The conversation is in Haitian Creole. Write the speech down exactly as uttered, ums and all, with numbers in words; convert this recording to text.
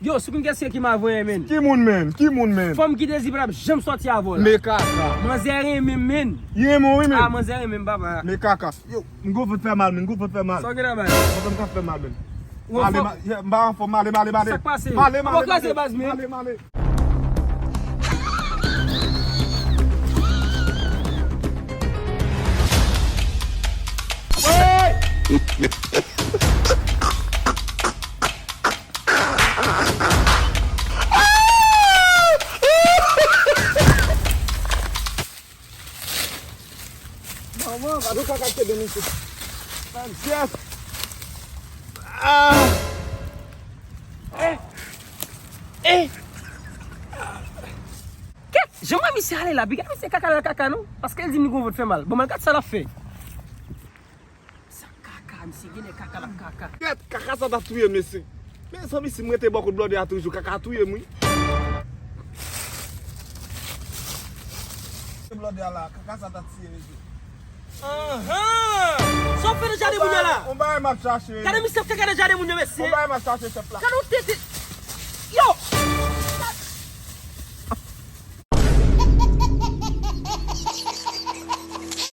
Yo, si w konn kiyès ki mal voye, menn. Ki moun, menn? Ki moun, menn? Fanm ki dezi pa t ap janm sòti avè w la. Men kaka. Manzè renmen m, menn. Li renmen w, wi, menn. Ah, manzè renmen m, papa. Men kaka. Yo, m gon vant fè mal, menn. M gon vant fè mal. Sa w gen nan bay? Vant m ka fè mal, menn. Ou anfòm? Male, ma-, yeah, m pa anfòm. Male, male, male. Sa k pase? Male, male, male. Male, male. Manman, gade yon kaka ki te demen isit. Manzè. Ah! Eh! Eh! Kèt, jan mwen misye ale la, piga misye kaka nan kaka non, paske l di m li gon vant fè mal. Bon, mwen gad sa l ap fè. Sa kaka, misye genlè kaka l ap kaka. Kèt, kaka sa t ap touye m, mesye. Mezanmi, si m rete bò kot blòdè a toujou, kaka ap touye m, wi. Blòdè a la, kaka sa t ap tiye, mesye. Anhan! Sa w ap fè nan jaden moun yo la? On bagay m ap chache. Gade misye ap kaka nan jaden moun yo, mesye. On bagay m ap chache, chèf la. Gade yon tete.